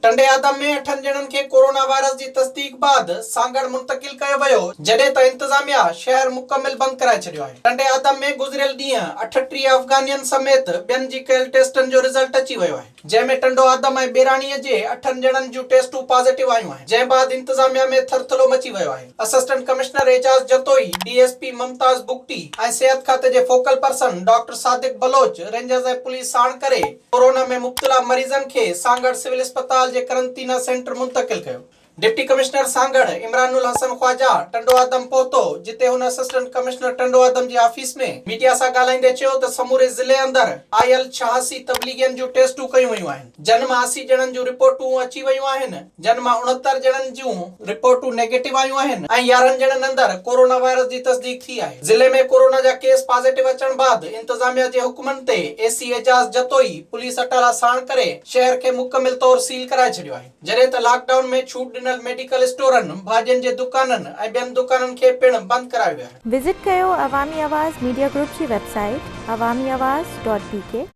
ٽنڊي آدم ۾ اٺن ڄڻن کي ڪورونا وائرس جي تصديق بعد سانگهڙ منتقل ڪيو ويو، جڏهن ته انتظاميا شهر مڪمل بند ڪرائي ڇڏيو آهي. ٽنڊي آدم ۾ گذريل ڏينهن 38 افغانين سميت ٻين جي ڪيل ٽيسٽن جو رزلٽ اچي ويو آهي، جنهن ۾ ٽنڊو آدم ۽ ٻيراڻي جي اٺن ڄڻن جون ٽيسٽون پازيٽو آيون آهن، جنهن بعد انتظاميا ۾ ٿرٿلو مچي ويو آهي. Assistant commissioner Ejaz Jatoi, D S P Mumtaz Bugti ۽ صحت کاتي جي focal person doctor Sadiq Baloch rangers ۽ police ساڻ ڪري ڪورونا ۾ مبتلا مريضن کي سانگهڙ سول اسپتال جي قرنطينه سينٽر منتقل ڪيو. ڊپٽي ڪمشنر سانگهڙ عمران الحسن خواجه ٽنڊو آدم پهتو جتي هن اسسٽنٽ ڪمشنر ٽنڊو آدم جي آفيس ۾ ميڊيا سان ڳالهائيندي چيو ته سموري ضلعي اندر آيل 86 تبليغين جون ٽيسٽون ڪيون ويون آهن جن مان 80 ڄڻن جون رپورٽون اچي ويون آهن جن مان 69 ڄڻن جون رپورٽون نيگيٽو آيون آهن ۽ 11 ڄڻن اندر ڪورونا وائرس جي تصديق ٿي آهي. ضلعي ۾ ڪورونا جا ڪيس پازيٽو اچڻ بعد انتظاميا جي حڪمن تي اي سي اعجاز جتوئي پوليس اٽالا ساڻ ڪري شهر کي مڪمل طور سيل ڪرائي ڇڏيو آهي. جڏهن ته لاڪ ڊائون ۾ ڇوٽ ڏنل ميڊيڪل اسٽورن، ڀاڄين جي دڪانن ۽ ٻين دڪانن کي پڻ بند ڪرايو ويو آهي. وزٽ ڪيو عوامي آواز ميڊيا گروپ جي website Awami Awaz dot B K.